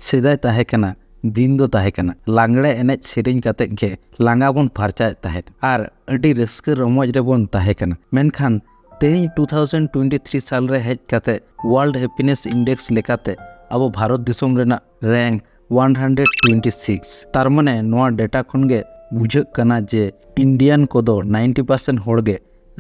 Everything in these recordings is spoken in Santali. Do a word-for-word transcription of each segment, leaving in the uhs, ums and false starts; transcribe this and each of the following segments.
ᱥᱮᱫᱟᱭ ᱛᱟᱦᱮᱸ ᱠᱟᱱᱟ, ᱫᱤᱱ ᱫᱚ ᱛᱟᱦᱮᱸ ᱠᱟᱱᱟ, ᱞᱟᱜᱽᱲᱮ ᱮᱱᱮᱡ ᱥᱮᱨᱮᱧ ᱠᱟᱛᱮᱫ ᱜᱮ ᱞᱟᱸᱜᱟ ᱵᱚᱱ ᱯᱷᱟᱨᱪᱟᱭᱮᱫ ᱛᱟᱦᱮᱸᱫ ᱟᱨ ᱟᱹᱰᱤ ᱨᱟᱹᱥᱠᱟᱹ ᱨᱚᱢᱚᱡᱽ ᱨᱮᱵᱚᱱ ᱛᱟᱦᱮᱸ ᱠᱟᱱᱟ᱾ ᱢᱮᱱᱠᱷᱟᱱ ᱛᱮᱦᱮᱧ two thousand twenty three ᱥᱟᱞ ᱨᱮ ᱦᱮᱡ ᱠᱟᱛᱮ World Happiness Index ᱞᱮᱠᱟᱛᱮ ᱟᱵᱚ ᱵᱷᱟᱨᱚᱛ ᱫᱤᱥᱚᱢ ᱨᱮᱱᱟᱜ rank one hundred twenty six᱾ ᱛᱟᱨ ᱢᱟᱱᱮ ᱱᱚᱣᱟ data ᱠᱷᱚᱱ ᱜᱮ ᱵᱩᱡᱷᱟᱹᱜ ᱠᱟᱱᱟ ᱡᱮ Indian ᱠᱚᱫᱚ ninety percent ᱦᱚᱲ ᱜᱮ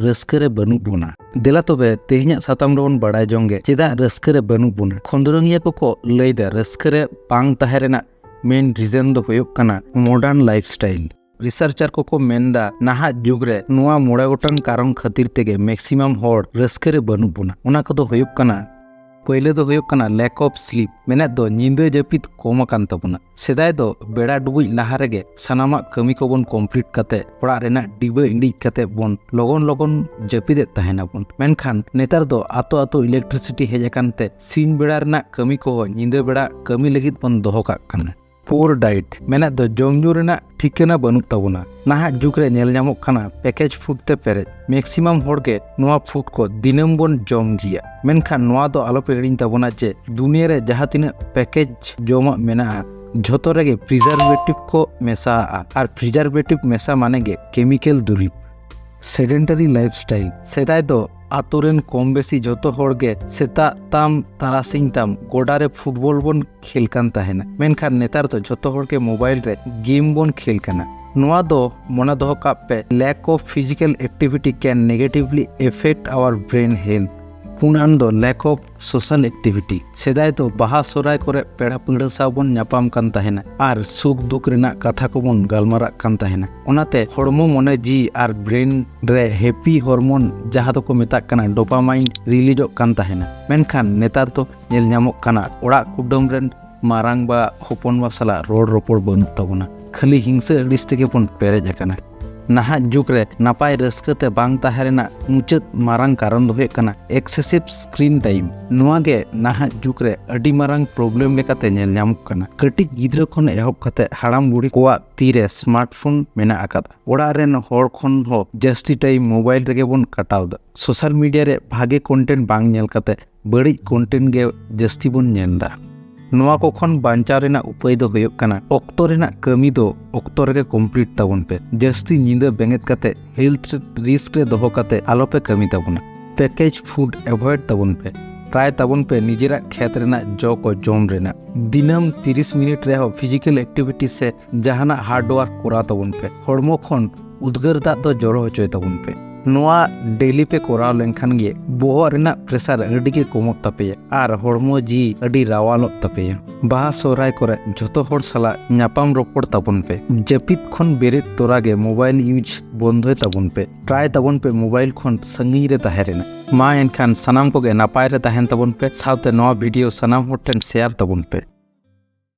ᱨᱟᱹᱥᱠᱟᱹ ᱨᱮ ᱵᱟᱹᱱᱩᱜ ᱵᱚᱱᱟ᱾ ᱫᱮᱞᱟ ᱛᱚᱵᱮ ᱛᱮᱦᱮᱧᱟᱜ ᱥᱟᱛᱟᱢ ᱨᱮᱵᱚᱱ ᱵᱟᱲᱟᱭ ᱡᱚᱝ ᱜᱮ ᱪᱮᱫᱟᱜ ᱨᱟᱹᱥᱠᱟᱹ ᱨᱮ ᱵᱟᱹᱱᱩᱜ ᱵᱚᱱᱟ᱾ ᱠᱷᱚᱸᱫᱽᱨᱚᱝᱤᱭᱟᱹ ᱠᱚᱠᱚ ᱞᱟᱹᱭᱫᱟ ᱨᱟᱹᱥᱠᱟᱹ ᱨᱮ ᱵᱟᱝ ᱛᱟᱦᱮᱸ ᱨᱮᱱᱟᱜ main reason ᱫᱚ ᱦᱩᱭᱩᱜ ᱠᱟᱱᱟ modern lifestyle᱾ Researcher ᱠᱚᱠᱚ ᱢᱮᱱᱫᱟ ᱱᱟᱦᱟᱜ ᱡᱩᱜᱽ ᱨᱮ ᱱᱚᱣᱟ ᱢᱚᱬᱮ ᱜᱚᱴᱟᱝ ᱠᱟᱨᱚᱱ ᱠᱷᱟᱹᱛᱤᱨ ᱛᱮᱜᱮ maximum ᱦᱚᱲ ᱨᱟᱹᱥᱠᱟᱹ ᱨᱮ ᱵᱟᱹᱱᱩᱜ ᱵᱚᱱᱟ᱾ ᱚᱱᱟ ᱠᱚᱫᱚ ᱦᱩᱭᱩᱜ ᱠᱟᱱᱟ, ᱯᱳᱭᱞᱳ ᱫᱚ ᱦᱩᱭᱩᱜ ᱠᱟᱱᱟ lack of sleep, ᱢᱮᱱᱮᱫ ᱫᱚ ᱧᱤᱫᱟᱹ ᱡᱟᱹᱯᱤᱫ ᱠᱚᱢ ᱟᱠᱟᱱ ᱛᱟᱵᱚᱱᱟ᱾ ᱥᱮᱫᱟᱭ ᱫᱚ ᱵᱮᱲᱟ ᱰᱩᱵᱩᱡ ᱞᱟᱦᱟ ᱨᱮᱜᱮ ᱥᱟᱱᱟᱢᱟᱜ ᱠᱟᱹᱢᱤ ᱠᱚᱵᱚᱱ complete ᱠᱟᱛᱮ ᱚᱲᱟᱜ ᱨᱮᱱᱟᱜ ᱰᱤᱵᱟᱹ ᱤᱬᱤᱡ ᱠᱟᱛᱮ ᱵᱚᱱ ᱞᱚᱜᱚᱱ ᱞᱚᱜᱚᱱ ᱡᱟᱹᱯᱤᱫᱮᱫ ᱛᱟᱦᱮᱱᱟᱵᱚᱱ᱾ ᱢᱮᱱᱠᱷᱟᱱ ᱱᱮᱛᱟᱨ ᱫᱚ ᱟᱛᱳ ᱟᱛᱳ electricity ᱦᱮᱡ ᱟᱠᱟᱱ ᱛᱮ ᱥᱤᱧ ᱵᱮᱲᱟ ᱨᱮᱱᱟᱜ ᱠᱟᱹᱢᱤ ᱠᱚᱦᱚᱸ ᱧᱤᱫᱟᱹ ᱵᱮᱲᱟ ᱠᱟᱹᱢᱤ ᱞᱟᱹᱜᱤᱫ ᱵᱚᱱ ᱫᱚᱦᱚ ᱠᱟᱜ ᱠᱟᱱᱟ᱾ Poor diet, ᱢᱮᱱᱮᱫ ᱫᱚ ᱡᱚᱢ ᱧᱩ ᱨᱮᱱᱟᱜ ᱴᱷᱤᱠᱟᱹᱱᱟ ᱵᱟᱹᱱᱩᱜ ᱛᱟᱵᱚᱱᱟ᱾ ᱱᱟᱦᱟᱜ ᱡᱩᱜᱽ ᱨᱮ ᱧᱮᱞ ᱧᱟᱢᱚᱜ ᱠᱟᱱᱟ package food ᱛᱮ ᱯᱮᱨᱮᱡ᱾ Maximum ᱦᱚᱲ ᱜᱮ ᱱᱚᱣᱟ food ᱠᱚ ᱫᱤᱱᱟᱹᱢ ᱵᱚᱱ ᱡᱚᱢ ᱜᱮᱭᱟ᱾ ᱢᱮᱱᱠᱷᱟᱱ ᱱᱚᱣᱟ ᱫᱚ ᱟᱞᱚᱯᱮ ᱦᱤᱲᱤᱧ ᱛᱟᱵᱚᱱᱟ ᱡᱮ ᱫᱩᱱᱤᱭᱟᱹ ᱨᱮ ᱡᱟᱦᱟᱸ ᱛᱤᱱᱟᱹᱜ package ᱡᱚᱢᱟᱜ ᱢᱮᱱᱟᱜᱼᱟ, ᱡᱷᱚᱛᱚ ᱨᱮᱜᱮ preservative ᱠᱚ ᱢᱮᱥᱟᱣᱟᱜᱼᱟ᱾ ᱟᱨ preservative ᱢᱮᱥᱟ ᱢᱟᱱᱮ ᱜᱮ chemical ᱫᱩᱨᱤᱵ᱾ Sedentary lifestyle, ᱥᱮᱫᱟᱭ ᱫᱚ ᱟᱛᱳ ᱨᱮᱱ ᱠᱚᱢ ᱵᱮᱥᱤ ᱡᱷᱚᱛᱚ ᱦᱚᱲ ᱜᱮ ᱥᱮᱛᱟᱜ ᱛᱟᱢ ᱛᱟᱨᱟᱥᱤᱧ ᱛᱟᱢ ᱜᱚᱰᱟ ᱨᱮ football ᱵᱚᱱ ᱠᱷᱮᱞ ᱠᱟᱱ ᱛᱟᱦᱮᱱᱟ, ᱢᱮᱱᱠᱷᱟᱱ ᱱᱮᱛᱟᱨ ᱫᱚ ᱡᱷᱚᱛᱚ ᱦᱚᱲ ᱜᱮ mobile ᱨᱮ game ᱵᱚᱱ ᱠᱷᱮᱞ ᱠᱟᱱᱟ᱾ ᱱᱚᱣᱟ ᱫᱚ ᱢᱚᱱᱮ ᱫᱚᱦᱚ ᱠᱟᱜ ᱯᱮ, lack of physical activity can negatively affect our brain health. ᱯᱩᱱᱟᱱ ᱫᱚ lack of social activity᱾ ᱥᱮᱫᱟᱭ ᱫᱚ ᱵᱟᱦᱟ ᱥᱚᱦᱨᱟᱭ ᱠᱚᱨᱮ ᱯᱮᱲᱟ ᱯᱟᱹᱲᱦᱟᱹ ᱥᱟᱶ ᱵᱚᱱ ᱧᱟᱯᱟᱢ ᱠᱟᱱ ᱛᱟᱦᱮᱱᱟ ᱟᱨ ᱥᱩᱠ ᱫᱩᱠ ᱨᱮᱱᱟᱜ ᱠᱟᱛᱷᱟ ᱠᱚᱵᱚᱱ ᱜᱟᱞᱢᱟᱨᱟᱜ ᱠᱟᱱ ᱛᱟᱦᱮᱱᱟ᱾ ᱚᱱᱟᱛᱮ ᱦᱚᱲᱢᱚ, ᱢᱚᱱᱮ, ᱡᱤᱣᱤ ᱟᱨ brain ᱨᱮ happy hormone ᱡᱟᱦᱟᱸ ᱫᱚᱠᱚ ᱢᱮᱛᱟᱜ ᱠᱟᱱᱟ dopamine releaseᱚᱜ ᱠᱟᱱ ᱛᱟᱦᱮᱱᱟ᱾ ᱢᱮᱱᱠᱷᱟᱱ ᱱᱮᱛᱟᱨ ᱫᱚ ᱧᱮᱞ ᱧᱟᱢᱚᱜ ᱠᱟᱱᱟ ᱚᱲᱟᱜ ᱠᱩᱰᱟᱹᱢ ᱨᱮᱱ ᱢᱟᱨᱟᱝᱵᱟ ᱦᱚᱯᱚᱱᱵᱟ ᱥᱟᱞᱟᱜ ᱨᱚᱲ ᱨᱚᱯᱚᱲ ᱵᱟᱹᱱᱩᱜ ᱛᱟᱵᱚᱱᱟ, ᱠᱷᱟᱹᱞᱤ ᱦᱤᱝᱥᱟᱹ ᱟᱹᱲᱤᱥ ᱛᱮᱜᱮ ᱵᱚᱱ ᱯᱮᱨᱮᱡ ᱟᱠᱟᱱᱟ᱾ ᱱᱟᱦᱟᱜ ᱡᱩᱜᱽ ᱨᱮ ᱱᱟᱯᱟᱭ ᱨᱟᱹᱥᱠᱟᱹ ᱛᱮ ᱵᱟᱝ ᱛᱟᱦᱮᱸ ᱨᱮᱱᱟᱜ ᱢᱩᱪᱟᱹᱫ ᱢᱟᱨᱟᱝ ᱠᱟᱨᱚᱱ ᱫᱚ ᱦᱩᱭᱩᱜ ᱠᱟᱱᱟ excessive screen time᱾ ᱱᱚᱣᱟ ᱜᱮ ᱱᱟᱦᱟᱜ ᱡᱩᱜᱽ ᱨᱮ ᱟᱹᱰᱤ ᱢᱟᱨᱟᱝ problem ᱞᱮᱠᱟᱛᱮ ᱧᱮᱞ ᱧᱟᱢᱚᱜ ᱠᱟᱱᱟ᱾ ᱠᱟᱹᱴᱤᱡ ᱜᱤᱫᱽᱨᱟᱹ ᱠᱷᱚᱱ ᱮᱦᱚᱵ ᱠᱟᱛᱮ ᱦᱟᱲᱟᱢ ᱵᱩᱲᱦᱤ ᱠᱚᱣᱟᱜ ᱛᱤ ᱨᱮ smartphone ᱢᱮᱱᱟᱜ ᱟᱠᱟᱫᱟ᱾ ᱚᱲᱟᱜ ᱨᱮᱱ ᱦᱚᱲ ᱠᱷᱚᱱ ᱦᱚᱸ ᱡᱟᱹᱥᱛᱤ time mobile ᱨᱮᱜᱮ ᱵᱚᱱ ᱠᱟᱴᱟᱣ ᱮᱫᱟ᱾ Social media ᱨᱮ ᱵᱷᱟᱜᱮ content ᱵᱟᱝ ᱧᱮᱞ ᱠᱟᱛᱮ ᱵᱟᱹᱲᱤᱡ content ᱜᱮ ᱡᱟᱹᱥᱛᱤ ᱵᱚᱱ ᱧᱮᱞ ᱮᱫᱟ᱾ ᱱᱚᱣᱟ ᱠᱚ ᱠᱷᱚᱱ ᱵᱟᱧᱪᱟᱣ ᱨᱮᱱᱟᱜ ᱩᱯᱟᱹᱭ ᱫᱚ ᱦᱩᱭᱩᱜ ᱠᱟᱱᱟ, ᱚᱠᱛᱚ ᱨᱮᱱᱟᱜ ᱠᱟᱹᱢᱤ ᱫᱚ ᱚᱠᱛᱚ ᱨᱮᱜᱮ ᱠᱚᱢᱯᱞᱤᱴ ᱛᱟᱵᱚᱱ ᱯᱮ᱾ ᱡᱟᱹᱥᱛᱤ ᱧᱤᱫᱟᱹ ᱵᱮᱸᱜᱮᱫ ᱠᱟᱛᱮ ᱦᱮᱞᱛᱷ ᱨᱤᱥᱠ ᱨᱮ ᱫᱚᱦᱚ ᱠᱟᱛᱮ ᱟᱞᱚᱯᱮ ᱠᱟᱹᱢᱤ ᱛᱟᱵᱚᱱᱟ᱾ ᱯᱮᱠᱮᱡᱽ ᱯᱷᱩᱰ ᱮᱵᱷᱚᱭᱮᱰ ᱛᱟᱵᱚᱱ ᱯᱮ᱾ ᱴᱨᱟᱭ ᱛᱟᱵᱚᱱ ᱯᱮ ᱱᱤᱡᱮᱨᱟᱜ ᱠᱷᱮᱛ ᱨᱮᱱᱟᱜ ᱡᱚ ᱠᱚ ᱡᱚᱢ ᱨᱮᱱᱟᱜ᱾ ᱫᱤᱱᱟᱹᱢ ᱛᱤᱨᱤᱥ ᱢᱤᱱᱤᱴ ᱨᱮᱦᱚᱸ ᱯᱷᱤᱡᱤᱠᱮᱞ ᱮᱠᱴᱤᱵᱷᱤᱴᱤ ᱥᱮ ᱡᱟᱦᱟᱱᱟᱜ ᱦᱟᱨᱰ ᱣᱟᱨᱠ ᱠᱚᱨᱟᱣ ᱛᱟᱵᱚᱱ ᱯᱮ᱾ ᱦᱚᱲᱢᱚ ᱠᱷᱚᱱ ᱩᱫᱽᱜᱟᱹᱨ ᱫᱟᱜ ᱫᱚ ᱡᱚᱨᱚ ᱦᱚᱪᱚᱭ ᱛᱟᱵᱚᱱ ᱯᱮ᱾ ᱱᱚᱣᱟ ᱰᱮᱞᱤ ᱯᱮ ᱠᱚᱨᱟᱣ ᱞᱮᱱᱠᱷᱟᱱ ᱜᱮ ᱵᱚᱦᱚᱜ ᱨᱮᱱᱟᱜ ᱯᱨᱮᱥᱟᱨ ᱟᱹᱰᱤ ᱜᱮ ᱠᱚᱢᱚᱜ ᱛᱟᱯᱮᱭᱟ ᱟᱨ ᱦᱚᱲᱢᱚ ᱡᱤᱣᱤ ᱟᱹᱰᱤ ᱨᱟᱣᱟᱞᱚᱜ ᱛᱟᱯᱮᱭᱟ᱾ ᱵᱟᱦᱟ ᱥᱚᱦᱨᱟᱭ ᱠᱚᱨᱮ ᱡᱷᱚᱛᱚ ᱦᱚᱲ ᱥᱟᱞᱟᱜ ᱧᱟᱯᱟᱢ ᱨᱚᱯᱚᱲ ᱛᱟᱵᱚᱱ ᱯᱮ᱾ ᱡᱟᱹᱯᱤᱫ ᱠᱷᱚᱱ ᱵᱮᱨᱮᱫ ᱛᱚᱨᱟ ᱜᱮ ᱢᱳᱵᱟᱭᱤᱞ ᱤᱭᱩᱡᱽ ᱵᱚᱱᱫᱚᱭ ᱛᱟᱵᱚᱱ ᱯᱮ᱾ ᱴᱨᱟᱭ ᱛᱟᱵᱚᱱ ᱯᱮ ᱢᱳᱵᱟᱭᱤᱞ ᱠᱷᱚᱱ ᱥᱟᱺᱜᱤᱧ ᱨᱮ ᱛᱟᱦᱮᱸ ᱨᱮᱱᱟᱜ᱾ ᱢᱟ ᱮᱱᱠᱷᱟᱱ ᱥᱟᱱᱟᱢ ᱠᱚᱜᱮ ᱱᱟᱯᱟᱭ ᱨᱮ ᱛᱟᱦᱮᱱ ᱛᱟᱵᱚᱱ ᱯᱮ, ᱥᱟᱶᱛᱮ ᱱᱚᱣᱟ ᱵᱷᱤᱰᱤᱭᱳ ᱥᱟᱱᱟᱢ ᱦᱚᱲ ᱴᱷᱮᱱ ᱥᱮᱭᱟᱨ ᱛᱟᱵᱚᱱ ᱯᱮ᱾